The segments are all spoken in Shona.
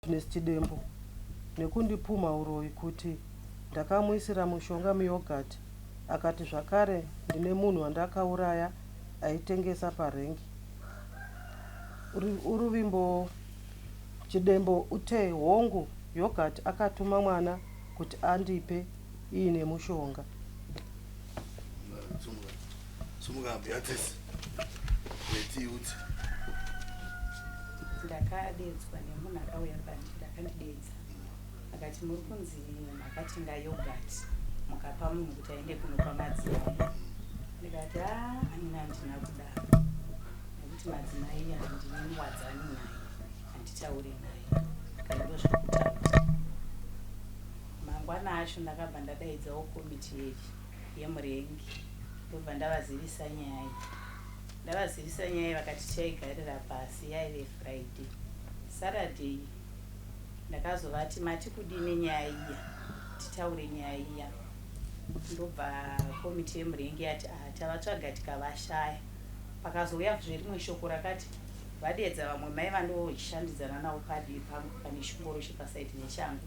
Loveness Chidembo nekundipumha huroyi kuti ndakamuisira mushonga muyoghurt akati zvakare ndine munhu wandakauraya aitengesa parengi. Ruvimbo Chidembo ute hongu yoghurt akatuma mwana kuti andipe iine mushonga. Ndakadedzwa nemunhu akauya pandiri akandidedza akati muri kunzi makatenga yogurt mukapa munhu kuti aende kunopa madzimai ndikati a ah, anini handina kudaro nekuti madzimai handiniwadzani naye handitaure naye kana ndozvekutaura Mangwana acho ndakabva ndadaidzawo komiti yemurengi ndobva ndavazivisa nyaya iyi. Ndavazivisa nyaya iyi vakati tichaigarira pasi yaive Friday. Saturday ndakazovati mati kudii nenyaya iya titaure nyaya iya ndobva komiti yemurengi yati ah, tavatsvaga tikavashaya. Pakazouya zverimwe shoko rakati vadeedza vamwe mai vandoshandidzana navo padivi pangu pane chingoro chepasaidi nechangu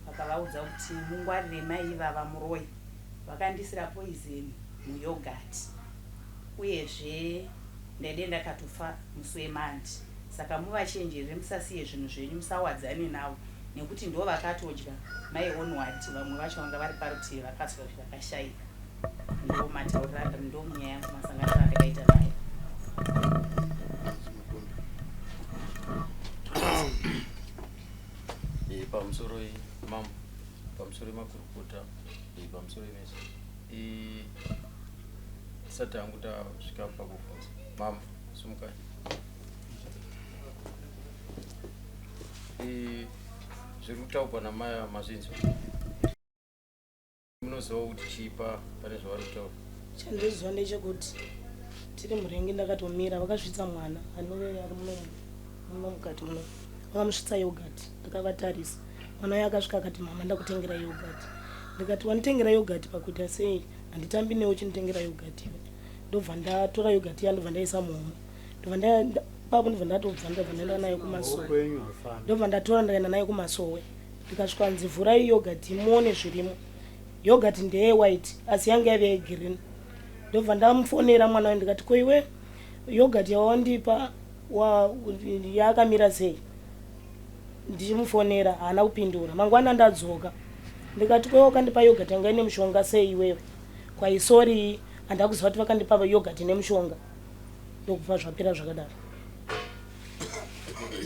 Vakavaudza kuti mungwarire mai ivava muroyi vakandisira poison muyoghurt uyezve ndaide ndakatofa musi weMonday saka muvachenjerere musasiye zvinhu zvenyu musawadzane navo nekuti ndovakatodya mai Onward vamwe vacho vanga vari parutivi vakazwa vakashaika ndomatauriro andiri ndomunyaya yangu masanganiro andakaita nayo. Eh, pamusoro mambo pamusoro makurukota eh, pamusoro mese eh, tisati hangu tasvika pakubvunza mambo sumukai zviri kutaurwa namaya mazvinzwa Munoziva kuti chii pa pane zvavari kutaura? Chandinoziva ndechekuti tiri murengi ndakatomira vakasvitsa mwana anove ari muno muno mukati muno vakamusvitsa yogurt ndakavatarisa mwana uyo akasvika akati mama ndakutengera yogurt ndikati wanditengera yogurt pakuita sei handitambi newe uchinditengera yogurt iwe ndobva ndatora yogurt iya ndobva ndaisa muhomwe ndobva papo ndobva ndatobva ndobva ndaenda nayo kumasowe ndobva ndatora ndakaenda nayo kumasowe Ndikasvika nzi vhurai yogurt muone zvirimo. Yogurt ndeye white asi yange yave yegreen. Ndobva ndamufonera mwana uyu ndikati ko iwe yogurt yawandipa wa, yakamira sei? Ndichimufonera haana kupindura. Mangwana ndadzoka ndikati ko wakandipa yogurt yanga ine mushonga sei iwewe? Kwai sorry handakuziva kuti vakandipa yogurt ine mushonga. Ndokubva zvapera zvakadaro.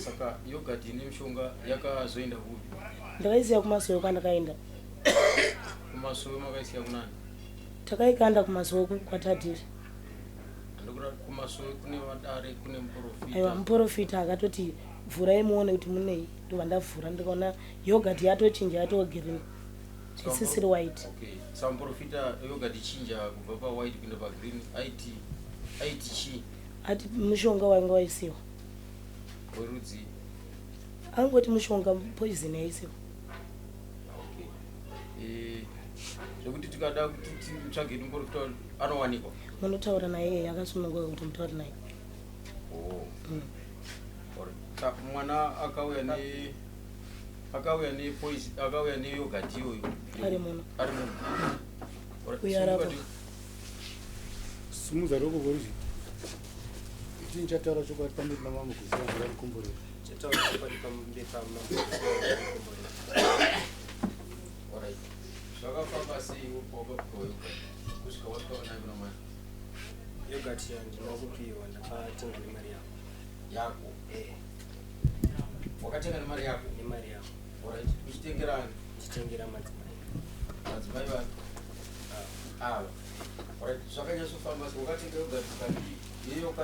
Saka yogurt ine mushonga yakazoenda kupi? Ndakaisiya kumasowe kwandakaenda. Kumasowe makaisiya kunani? Takaikanda kumasowe kwatatiri. Ndikuda kumasowe kune vadare kune muprofita. Aiwa muprofita akatoti vhurai muone kuti munei ndobva ndavhura ndikaona yogurt yatochinja yatova green isisiri white. Okay. Saka muprofita yogurt ichinja kubva pa white kuenda pa green aiti aiti chii? Ati mushonga wanga waisiwa. Werudzi? Angoti mushonga poison yaisiwa. Okay. Eh, zvekuti tikada kuti titsvage muprofita anowanikwa? Munotaura naye iye akasununguka kuti mutaure naye. Oh. Alright. Mwana akauya ne akauya ne poison akauya ne yogurt iyoyo. Ari muno. Ari muno. Alright. Uyo arapo. Simudza ruoko rworudyi. Iti ndichataura chokwadi pamberi pamambo kuziva Mwari arikomborera. Ndichataura chokwadi pamberi pamambo kuziva Mwari arikomborera. Alright. Zvakafamba sei wakapiwa yogurt kusvika wasvika nayo kuna mai? Yogurt handina kupiwa ndakatenga nemari yangu. Yako? Eh. Wakatenga nemari yako? Nemari yangu. Alright. Uchitengera ani? Ndichitengera madzimai. Madzimai vapi? Ava. Alright. Zvakanyatsofamba sei? Wakatenga yogurt ukadii? Iyo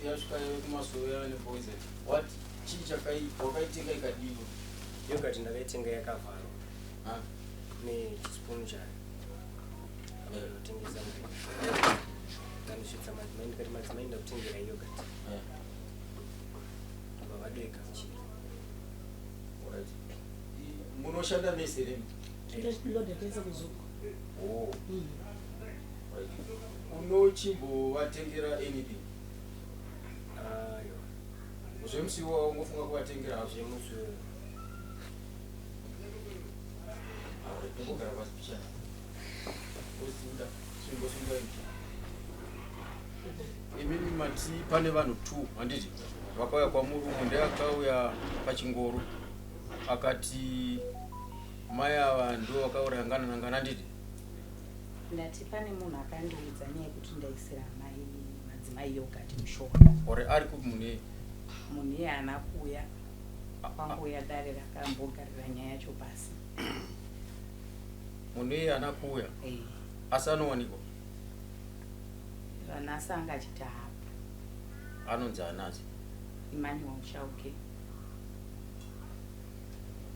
yasvika kumasowe yava nepoison. What? Chii chakai wakaitenga ikadii? Yogurt ndakaitenga yakavharwa. Ah. Nechispoon chayo. Vanotengesa muriwo. Ndanosvitsa madzimai ndikati madzimai ndakutengera yogurt. Eh. Ndobva vadoigamuchira. Alright. Munoshanda mese here? Tinoloda tese kuZuko. Oh. Right. Unochimbovatengera anything? Aiwa. Zvemusi iwowo ungofunga kuvatengera hazvo. Zvemusi iwowo. Alright, tombogara pasi pichana. Osimda, simbosimba ichi. Imimi mati pane vanhu 2 handiti vakauya kwamuri umwe ndeakauya pachingoro akati mai ava ndo vakauraya ngana nangana handiti. Ndati pane munhu akandiudza nyaya yekuti ndaisira mai madzimai yogurt mushonga. Ore ari kupi munhu iyeye? Munhu iye haana kuuya kwangouya dare rakambogarira nyaya yacho pasi. Munhu iyeye haana kuuya? Eh. Asi anowanikwa? Vanasi anga achiti haapo. Anonzi anasi? Emmanuel Chauke.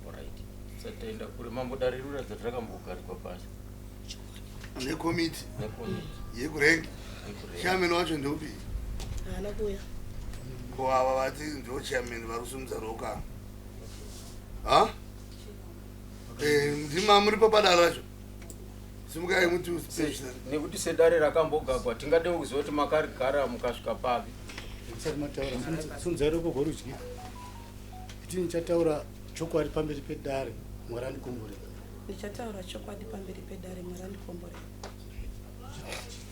Alright. Tisati taenda kure mambo dare rinoratidza kuti rakambogarikwa pasi. Nekomiti. Nekomiti. Yekurengi. Yekurengi. Chairman wacho ndeupi? Haana kuuya. Ko ava vati ndo chairman vari kusimudza ruoko ava. Ha? Eh, ndima muripo padare racho. Simukai muti usipesha. Nekuti sedare rakambogagwa tingade kuziva kuti makarigara mukasvika papi. Musati mataura, sunzai ruoko rworudyi. Kuti ndichataura chokwadi pamberi pedare, Mwari andikomborere. Ndichataura chokwadi pamberi pedare, Mwari andikomborere.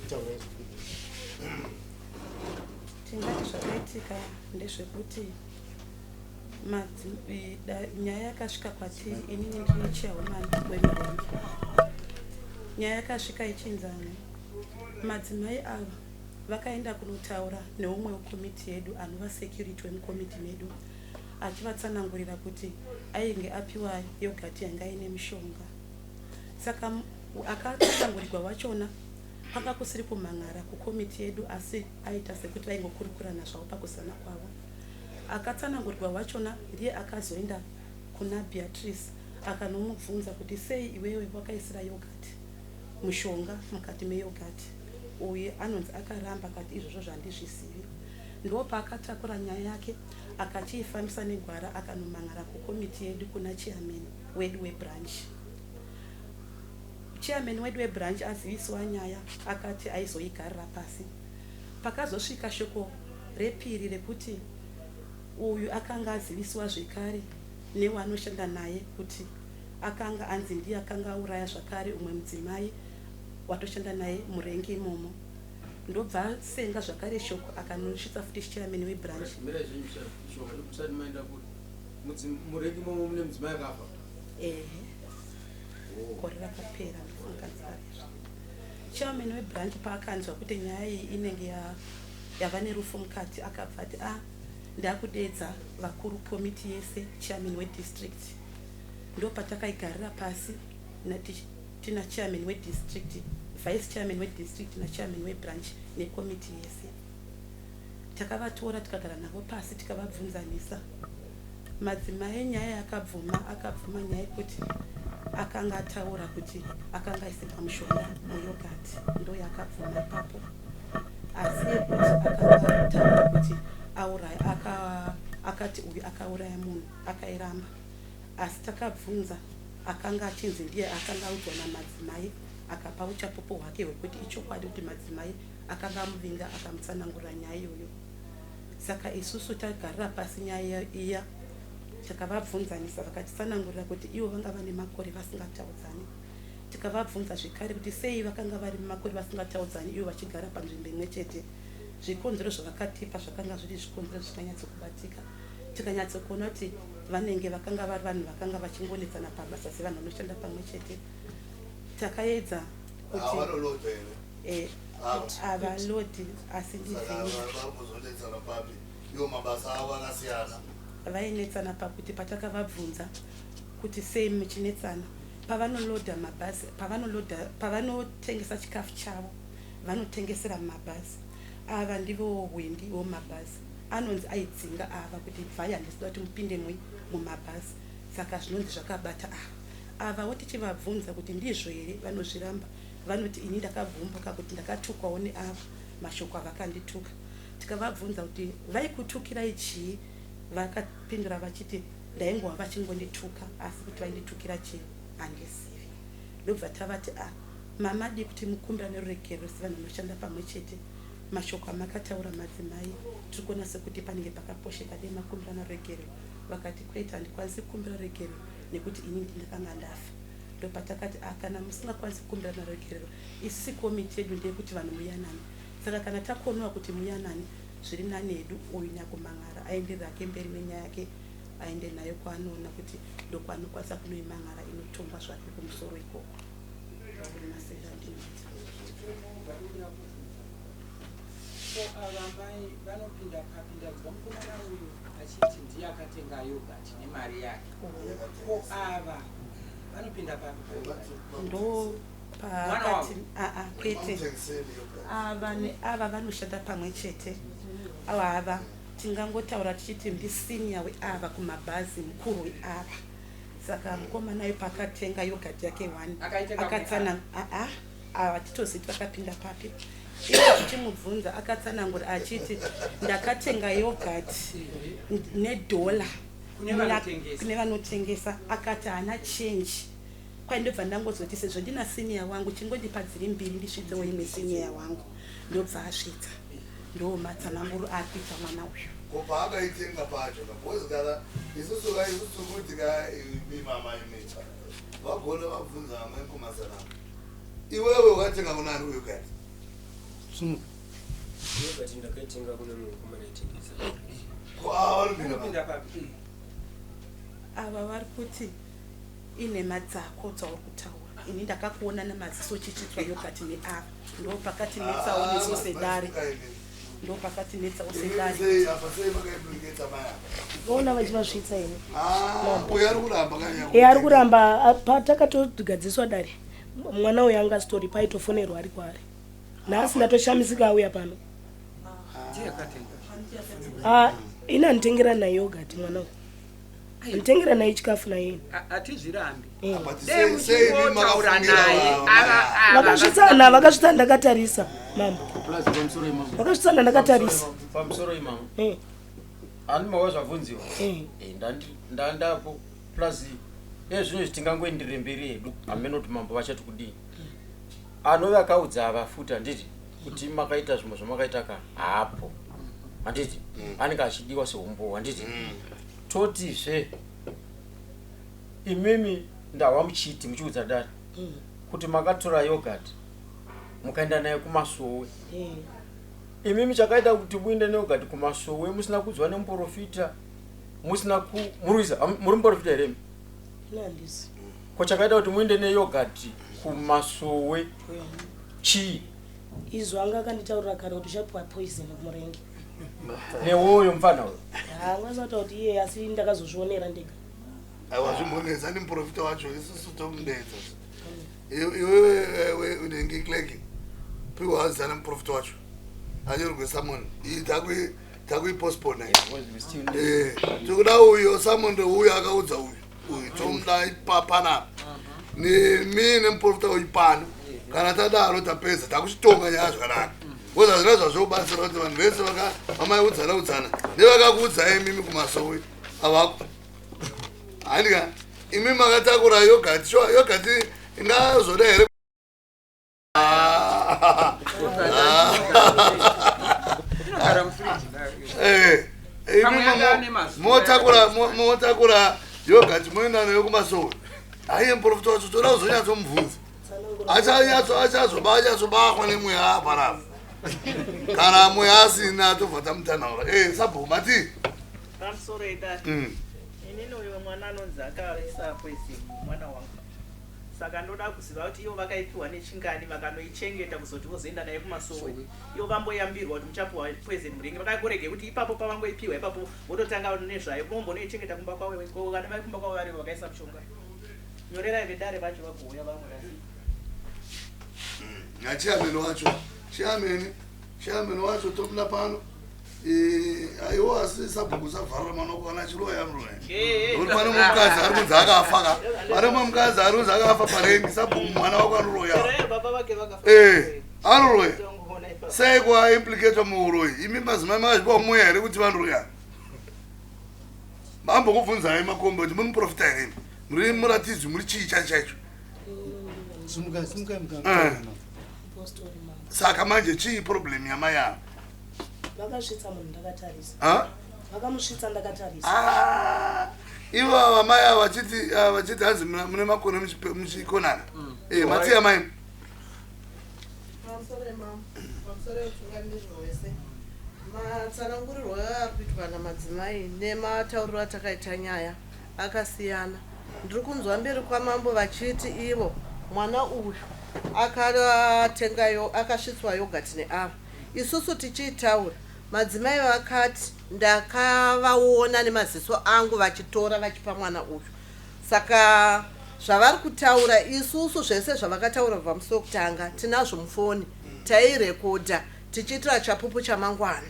Taurai. Tingati zvakaitika ndezvekuti nyaya yakasvika kwatiri, inini ndini chairwoman wemurengi. Nyaya yakasvika ichinzani madzimai ava vakaenda kunotaura neumwe wekomiti yedu anova security wemukomiti medu achivatsanangurira kuti ainge apiwa yogati yanga ine mishonga. Saka akatsanangurirwa wachona kwanga kusiri kumhan'ara kukomiti yedu asi aita sekuti vaingokurukurana zvavo pakuzana kwavo. Akatsanangurirwa wachona ndiye akazoenda kuna Beatrice akanomubvunza kuti sei iwewe wakaisira yogati mushonga mukati meyogati. Uye anonzi akaramba akati izvozvo zvandizvizivi. Ndopaakatakura nyaya yake akachiifambisa negwara akanomhan'ara kukomiti yedu kuna chairman wedu webranch. Chairman wedu webranch aziviswa nyaya akati aizoigarira pasi. Pakazosvika shoko repiri rekuti uyu akanga aziviswa zvekare newaanoshanda naye kuti akanga anzi ndiye akanga auraya zvakare umwe mudzimai watoshanda naye murengi imomo. Ndobva asenga zvakare shoko akanosvitsa futi chairman webranch. Mirai zvenyu shoma musati maenda kure. Murengi imomo mune mudzimai akafa? Ehe. Gore rakapera ndofunga nzarezvo. Chairman webranch paakanzwa kuti nyaya iyi inenge yava nerufu mukati akabva ati ah ndakudeedza vakuru komiti yese chairman wedistrict. Ndopatakaigarira pasi tina chairman wedistrict, vice chairman wedistrict nachairman webranch nekomiti yese. Takavatora tikagara navo pasi tikavabvunzanisa. Madzimai nyaya yakabvuma akabvuma nyaya yekuti akanga ataura kuti akanga aisirwa mushonga muyogati ndoyaakabvuma ipapo. Asi yekuti akanga ataura kuti auraya akati uyu akauraya munhu akairamba. Asi takabvunza akanga achinzi ndiye akanga audzwa namadzimai akapa uchapupu hwake hwekuti ichokwadi kuti madzimai akanga amuvinga akamutsanangurira nyaya iyoyo. Saka isusu tagarira pasi nyaya iya takavabvunzanisa vakatitsanangurira kuti ivo vanga vane makore vasingataudzani. Tikavabvunza zvekare kuti sei vakanga vari mumakore vasingataudzani ivo vachigara panzvimbo imwe chete. Zvikonzero zvavakatipa zvakanga zviri zvikonzero zvisinganyatsokubatika. Tikanyatsokuona kuti vanenge vakanga vari vanhu vakanga vachingonetsana pabasa sevanhu vanoshanda pamwe chete. Takaedza kuti Havalolodha here? Eh, Ava. havalodhi asi Saka ndivhenyu. vari kuzonetsana papi? Ivo mabasa avo akasiyana. Vainetsana pakuti patakavabvunza kuti sei muchinetsana pavanolodha mabhazi pavanolodha pavanotengesa chikafu chavo vanotengesera mumabhazi ava ndivo hwindi womumabhazi anonzi aidzinga ava kuti bvai handisi kuda kuti mupinde mui mumabhazi saka zvinonzi zvakabata ava avawo tichivabvunza kuti ndizvo here vanozviramba vanoti ini ndakagumbuka kuti ndakatukwawo neava mashoko avakandituka tikavabvunza kuti vaikutukirai chii vakapindura vachiti ndaingova vachingondituka asi kuti vainditukira chii handizivi ndobva tavati a mamadii kuti mukumbira neruregerero sevanhu vanoshanda pamwe chete mashoko amakataura madzimai tiri kuona sekuti panenge pakaposheka dei makumbirana ruregerero vakati kwete handikwanisi kukumbira ruregerero nekuti ini ndakanga ndafa. Ndopatakati ah, kana musingakwanisi kukumbirana ruregerero, isisi komiti yedu ndeyekuti vanhu muyanane. Saka kana takonewa kuti muyanane, zviri nani hedu uyu nyakumhan'ara aenderere hake mberi nenyaya yake, aende nayo kwaanoona kuti ndokwaanokwanisa kunoimhan'ara inotongwa zvake kumusoro ikoko. Masere andinoita. Ko ava mai vanopinda papi ndanzwa mukomana uyu achiti ndiye akatenga yogurt nemari yake ko ava vanopinda papi payogurt Ndo paakati aa kwete ava neava vanoshanda pamwe chete ava ava tingangotaura tichiti ndisenior weava kumabhazi mukuru weava saka mukomana uyu paakatenga yogurt yake one Akaitenga kune akatsana aa ava titozivi kuti vakapinda papi iye tichimubvunza akatsanangura achiti ndakatenga yogurt nedhola Kune vanotengesa. kune vanotengesa akati haana change kwai ndobva ndangozoti sezvo ndina senior wangu chingondipa dziri mbiri ndisvitsewo imwe senior wangu ndobva asvitsa ndo matsananguro ari kuita mwana uyu Ko paakaitenga pacho ka because kana isusu ka isusu kuti ka imi mama imi vagona vabvunza amai kumasanamo iwewe wakatenga kunani uyu kati Sumuka. Yogurt ndakaitenga kune mumwe mukomana aitengesa. Ko ava vanopinda papi? Vanopinda papi? Ava vari kuti inhema dzako dzauri kutaura ini ndakakuona nemaziso uchitsvitswa yogurt neava ndo pakatinetsawo Ah, nesu sedare masimuka imi. ndo pakatinetsawo Imi sedare sei apa sei makaimplicata mai apa? Vaona vachivasvitsa ini. Ah, uyu ari kuramba kanyanya E ari kuramba patakatogadziswa dare mwana uyu anga asitori paitofonerwa ari kwaari nhasi ndatoshamisika auya pano. Ndiye akatenga. Ah, ini handitengera naye yogurt mwana uyu handitengera naye chikafu naye ini. Hatizvirambi. Eh. But Dei sei sei imi muchingotaura makafungira naye vamwe ava ava? ava Vakasvitsana vakasvitsana ndakatarisa mambo Plus pamusoro imamo. vakasvitsana ndakatarisa. Pamusoro imamo. Eh, Ani mawa zvabvunziwa. eh. Eh, ndandapo plus ezvino izvi tingangoenderere mberi hedu hameno kuti mambo vachati kudii anove akaudza ava futi handiti kuti makaita zvimwe zvamakaita ka haapo handiti anenge achidiwa seumbowo handiti totizve imimi ndahwa muchiti muchiudza dare kuti makatora yogurt mukaenda naye kumasowe Eh. imimi chakaita kuti muende neyogurt kumasowe musina kuudzwa nemuprofita musina ku muri kuisa muri muprofita here imi? Ini handisi. Ko chakaita kuti muende neyogurt kumasowe chii? Izvo anga akanditaurira kare kuti uchapiwa poison kumurengi. Newoyo mufana uyo Haangazataura kuti iye asi ndakazozvionera ndega. Aiwa zvimbonetsa ni muprofita wacho isusu tomunetsa. Iwewe unenge clerk piwa zana muprofita wacho anyorwe summon iyi takuipostpone. Because we still need- Eh, tikuda uyo summon uyo akaudza uyu uyu tomuda ipapanapa nemi nemuprofita uyu pano kana tadaro tapedza takuchitonga nyaya zvakanaka because hazvina zvazvobatsira kuti vanhu vese vamaiudzana udzana nevakakuudzai imimi kumasowe avako handika imi makatakura yogati sure yogati ingazoda here? Ah. Inogara mufiriji. Eh, imi Pamwe yanga ane mazuva motakura yogati moenda nayo kumasowe haiye muprofita wacho toda kuzonyatsomubvunza achanyatso achazoba achazobahwa nemweya aparapo kana mweya asina tobva tamutanhaura e sabhuku mati Pamusoro edare. Inini uyo mwana anonzi akaisa poison mwana wangu saka ndoda kuziva kuti ivo vakaipiwa nechingani vakanoichengeta kuzoti vozoenda naye kumasowe ivo vamboyambirwa kuti muchapiwa poison muringi vakakorege kuti ipapo pavangoipiwa ipapo vototanga nezvayo vombonoichengeta kumba kwavo ko kana vari kumba kwavo varivo vakaisa mushonga nyorerai vedare vacho vagouya vamwe vasi. Nachairman wacho chairman chairman wacho tomuda pano. Eh, aiwa asi sabhuku usavharira mwana wako kana achiroya muroya nokuti pane mumwe mukadzi ari kunzi akafa ka pane mumwe mukadzi ari kunzi akafa parengi sabhuku mwana wako anoroya. Nyorerai baba vake vakafa. Eh, anoroya. Tongoona ipapo. Sei kwaimplicatwa muuroyi imi madzimai makazvipa mweya here kuti vanoroya ambokubvunzai makombe kuti muri muprofita here imi muri muratidzwi muri chii chaicho chaicho? Simukai, simukai Eh. muka. Postori mambo. Saka manje chii problem yamai ava? Vakasvitsa munhu ndakatarisa. Ha? Vakamusvitsa ndakatarisa. Ah. Ivo ava mai ava vachiti ava vachiti hanzi mune makore muchikonana. Eh, mati amai. Pamusoro emambo, pamusoro eutungamiriri hwese, matsanangurirwo ari kuitwa namadzimai nematauriro atakaita nyaya akasiyana. Ndiri kunzwa mberi kwamambo vachiti ivo mwana uyu akatenga yo akasvitswa yogurt neava. Isusu tichiitaura madzimai vakati ndakavaona nemaziso angu vachitora vachipa mwana uyu. Saka zvavari kutaura isusu zvese zvavakataura kubva musi wekutanga tinazvo mufoni tairekodha tichiitira chapupu chamangwana.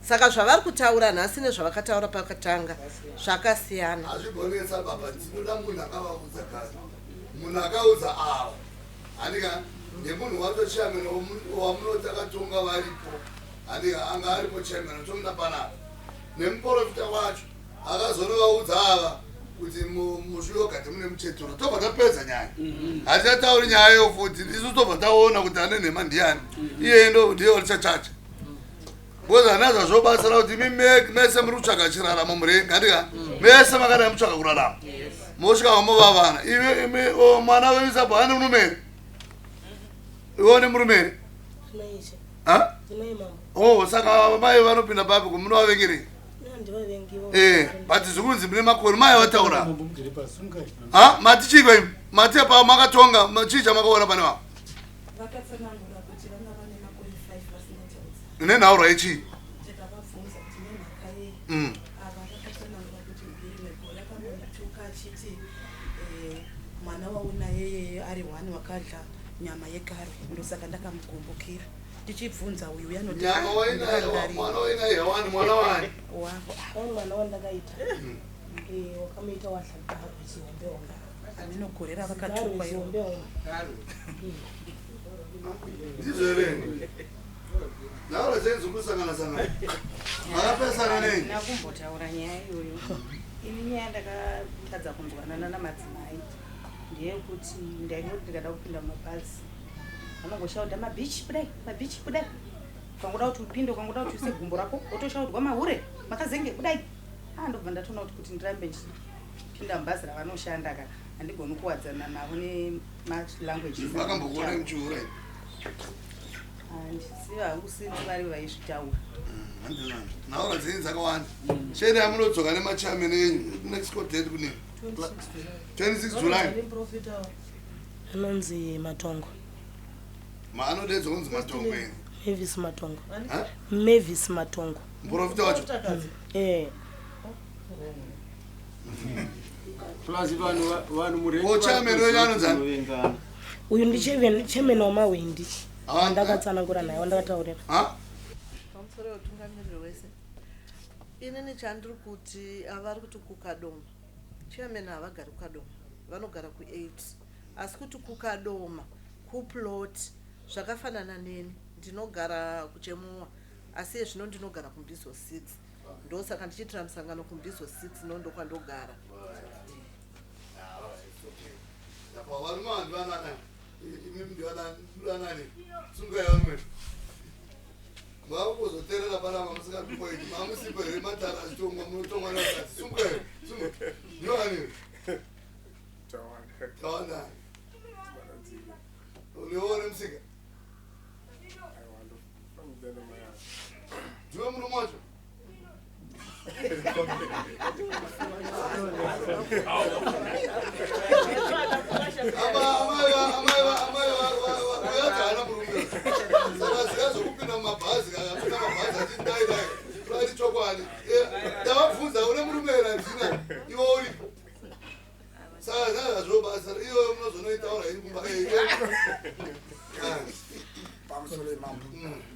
Saka zvavari kutaura nhasi nezvavakataura pakatanga zvakasiyana. Hazvigonetsa baba ndinoda munhu akavaudza kare. Munhu akaudza ava. Handika nemunhu wacho chairman wamunoti akatonga varipo. Handika anga aripo chairman tomuda panapa. Nemuporofita wacho akazonovaudza ava kuti musviyogati mune muchetura tobva tapedza nyaya. Hatichatauri nyaya iyo futi isu tobva taona kuti ane nhema ndiyani. Iye ndo ndiye warichachacha. Because hana zvazvobatsira kuti imi mese muri kutsvaga chiraramo murengi handika mese makadai mutsvaga kurarama mosvika vamuvavana imi imi o, mwana wemisabho ane murume here iwe une murume here Tinaishe. Ha? Tinai mambo. Oh, saka mai vanopinda papi kumunovavengerei Handivavengiwo. Eh, but zvikunzi mune makore mai vataura ha mati chiiko imi mati apa makatonga chii chamakaona pane vavo Vakatsanangura kuti vanga vane makore 5 vasingataudzani. nenhaurwa yechii Tikavabvunza kuti nemhaka yei. Ava vakatsanangura kuti rimwe gore akambondituka achiti eh, mwana waunayeye ari one wakadya nyama yegarwe ndosaka ndakamugumbukira. Tichibvunza uyu uyu anoti Nyama "Ah, wainayo, ndinorangarira." mwana wainayo wani, mwana wani? Wavo. Wani mwana wandakaita. Eh, wakamuita wadla garwe chihombe hombe. Hameno gore ravakatukwa Garwe iro. zihombe hombe. Ndizvo here? Nhaurwa dzenyu dziri sangana. Makapesana nei? Handina kumbotaura nyaya iyoyo. Ini nyaya ndakatadza kunzwanana namadzimai ndeyekuti ndaingoti ndikada kupinda mumabhazi vanongoshaudha mabhichi budai mabhichi budai ukangoda kuti upinde ukangoda kuti uise gumbo rako wotoshaudwa mahure makazenge budai ah ndobva ndatoona kuti kuti ndirambe ndichipinda mubhazi ravanoshanda ka handigoni kuwadzana navo nemalanguages Vakambokuona muchiura here? handiziva hangu sinzi vari vaizvitaura Nhaurwa dzenyu dzakawanda. Chete yamunodzoka nemachairman enyu next court date kunini? 26 July. Anonzi Matongo. Maanodedzwa kunzi Matongo enyu. Mavis Matongo. Ha? Mavis Matongo. Muprofita wacho? Eh. Plus vanhu vanhu murengi Oh, chairman wenyu anonzi ani? Uyu ndi chairman chairman wamahwindi. Wandakatsanangura naye wandakataurira. Pamusoro yeutungamiriri wese inini chandiri kuti avari kuti kukadoma chairman havagari kukadoma vanogara ku8 asi kuti kukadoma kuplot zvakafanana neni ndinogara kuchemuwa asi iye zvino ndinogara kumbizo 6 ndosaka ndichiitira musangano kumbizo 6 no ndokwandogara. Apa varume vanhu vanana imi ndivanani sungai varume makuzoteerera panapa musingatipoiti mamusipo here matara achitongwa munotongwa nevakadzi sungai sungai ndiwani tawanda uneone musika ndiwe murume wacho amai murume saka zviya zvokupinda mumabhazi akapinda mabhazi achiti dai dai ati chokwadi ndavabvunza une murume here handina iwe uripo saka zvazvobasa iwe munozonoitaura iri kumba Pamusoro yemambo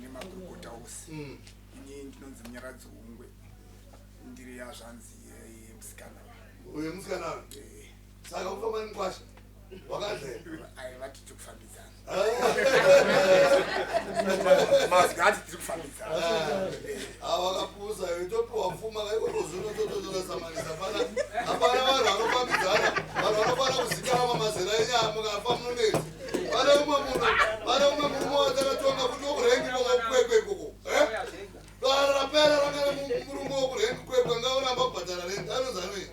nemakurukota ose, ini ndinonzi Munyaradzi Hungwe, ndiri yazvanzi yemusikana. Uyu musikana uyu? Saka kufamba nemukwasha wakadlera? Ai, vati tiri kufambidzana, mazwi ati tiri kufambidzana. Wakapusa iwe, topiwa pfuma kaikotozvino tototorasamanisa pana hapana vanhu vanofambidzana vanhu vanofanira kuzikanwa mazera enyaya mukafa munonetsa pane umwe munhu pane umwe murume watakatonga kuti wokurengi kwekwe ikoko dara rapera ranga murume wokurengi kwekwe ngauramba kubhadhara rendi anonzi anoyi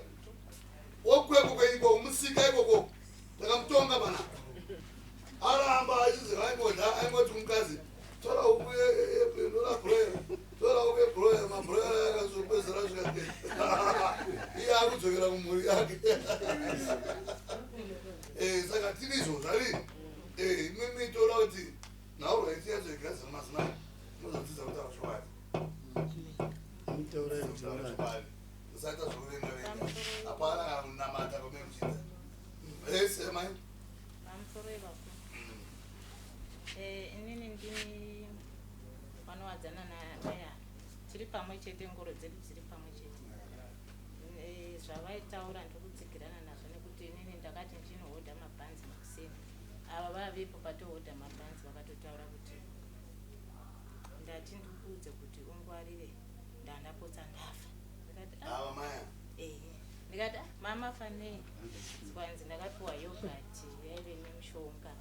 Muzodzidza kutaura chokwadi. Mutaurai Kutaura chokwadi. Musaita zvekuvenga venga. Hapana kana kunamata kwamene muchiita. Ese mai. Pamusoro ivako. Inini ndini vanowadzana namai ava. Tiri pamwe chete, ngoro dzedu dziri pamwe chete. Zvavaitaura ndokutsigirana nazvo nekuti inini ndakati ndichinohodha mabhanzi makuseni. Ava vavepo patohodha mabhanzi vakatotaura kuti ndati ndikuudze kuti ungwarire ndandapotsa ndafa. Ndikati "Ah." Ava mai ava. Ehe. Ndikati "Ah, mama fanei. Zvikanzi ndakapiwa yogurt yaive nemushonga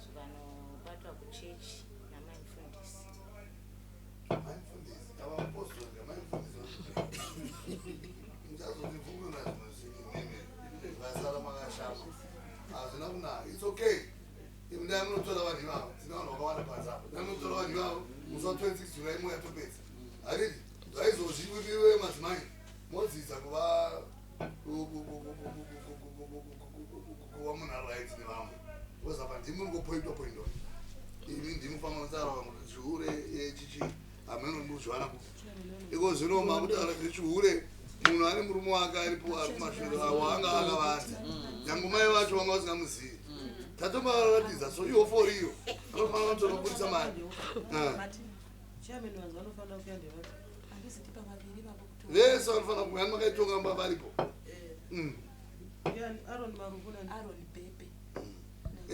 zvikanobatwa kuchechi namai mufundisi. Mai mufundisi, ava mupostori, mai mufundisi. Muchazondibvumira zvimwe zvinhu imimi. Vasara makashama. Hazvina kunaka. It's okay. Imi ndai munotora vanhu ivavo. Tine vanhu vakawanda panze apa. Ndai munotora vanhu ivavo. Musi wa 26 July mouya topedza. Handiti? Zvaizvozvi imiwe madzimai modzidza kuva kuva munhu ari right nevamwe. Because apa ndimi mungopointwa pointwa. Imi ndimi famba mutaura kuti chihure chichi hameno ndikuzviwana kupi. Iko zvino makutaura zvechihure munhu ane murume wake aripo ari kumashure avo anga akavanza. Nyange mai vacho vanga vasingamuzivi. Tatomavaratidza so iwo for iyo. Anofanira kutonoburitsa mari. Ah. Chairman vanzi vanofanira kuya ndevati. Handisi tipa vaviri vavo kuti Vese vanofanira kuya makaitonga mba varipo. Ndiani? Aaron Marufu nani? Aaron Bebe.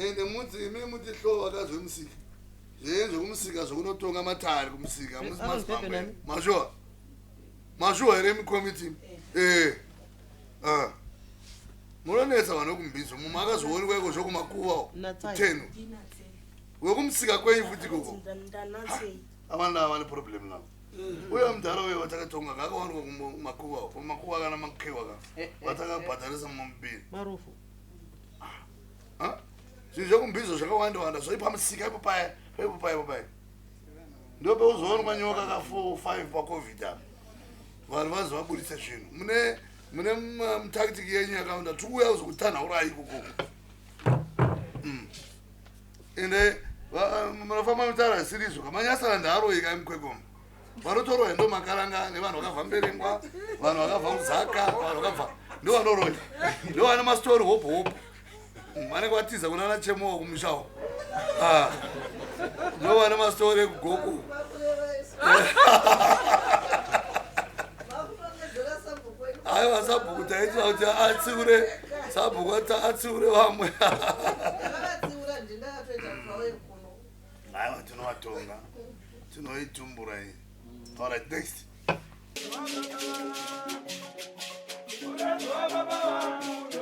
Ende muti imi muti hlo vakazwe musika. Zvenyu zvekumusika zvekunotonga matare kumusika. Musi Aaron Bebe madzimambo. nani? Mashuwa. Mashuwa here mukomiti? Eh. Ah. Munonetsa vanhu vekumbizo. Mumwe akazoonekwa iko zvokumakuva. Natsai. Kuteno. Wekumusika kwenyu futi ikoko. Ndanatsei. Avana vane problem navo. Uyo mudhara uyo watakatonga kakawanikwa kumakuva. Kumakuva kana makewa ka. Vatakabhadharisa mumubiri. Marufu. Ha? Zvinhu zvekumbizo zvakawanda wanda zvaipa musika ipo paya ipo paya ipo paya. Ndopeuzoonekwa nyoka ka 4 5 paCovid apa. Vanhu vazi vaburitse zvinhu. Mune mune mutactic yenyu yakawanda tikuuya kuzokutanhaurai ikoko. Ende munofamba mutaura zvisiri izvo kamanyasara ndaroyi kai mukwekoma. Vanotorwa ndo makaranga nevanhu vakabva Mberengwa, vanhu vakabva kuZaka, vanhu vakabva ndo vanoroya. Ndo vane mastori hopo hopo. Vanenge vatiza kuna nachemowa kumushawo. Ah. Ndo vane mastori ekugoko. Aiwa sabhuku taitira kuti atsiure sabhuku ati atsiure vamwe. Ndakavatsiura ndindakatoita kuti vauye kuno. Aiwa tinovatonga. Tinoitumbura iyi. All right, next. Baba wangu.